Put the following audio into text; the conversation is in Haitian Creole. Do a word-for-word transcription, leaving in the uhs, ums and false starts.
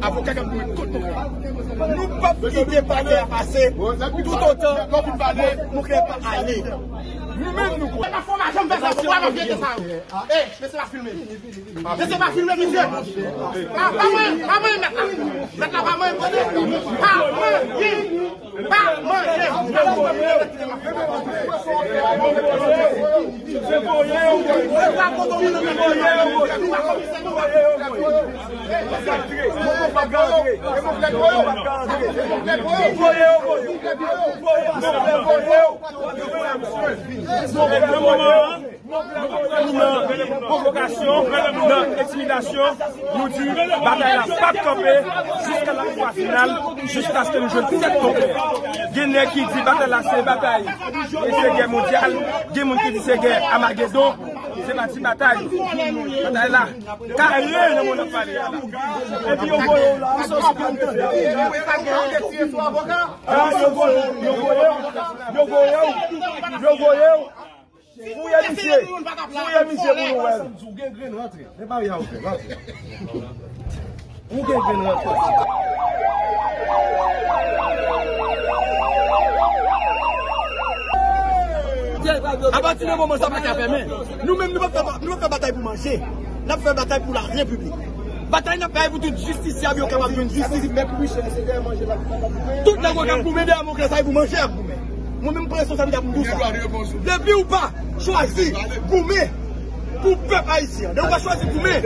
Avoka k ap mouri kont Mouklè. Nou p ap kite batay la pase toutotan Mouklè pa ale. Nou menm nou kwè. Mwen pa janm fè sa, mwen pa fè sa. Eh, mesye pa filme. Mesye pa filme, mesye. Pa, pa mwen, pa mwen, mèt la. Mèt la pa mwen, tande. Pa mwen. Pa manje. Nan moman an, Nou nan pwovokasyon, nan entimidasyon, nou di batay la p ap kanpe jiska la viktwa final, jiskaske nou jwenn tèt Mouklè. Gen nèg ki di batay la se batay, e se gè mondyal, gen moun ki di se gè Amagedon, se pa ti batay. Batay la kare nan mond ap pale a la. Epi yo voye w la, sa w ap tande. Ah, yo voye w, yo voye w, yo voye w, yo voye w. Fouye misye. Fouye misye pou nou wè l. Ou gen grenn rantre. Men pa ya ou fè, rantre. Ou gen grenn rantre. Apati de moman sa pa ka fèmen. Nou menm nou pa fè, nou pa fè batay pou manje. N ap fè batay pou la repiblik. Batay n ap fè pou tout jistisyab yo kapab jwenn jistis. Tout nèg yo k ap goumen dèyè Mouklè sa, se pou manje y ap goumen. Mwen menm, m pran responsablite pou m di w sa. Depi w pa chwazi goumen pou pèp ayisyen, depi w pa chwazi goumen.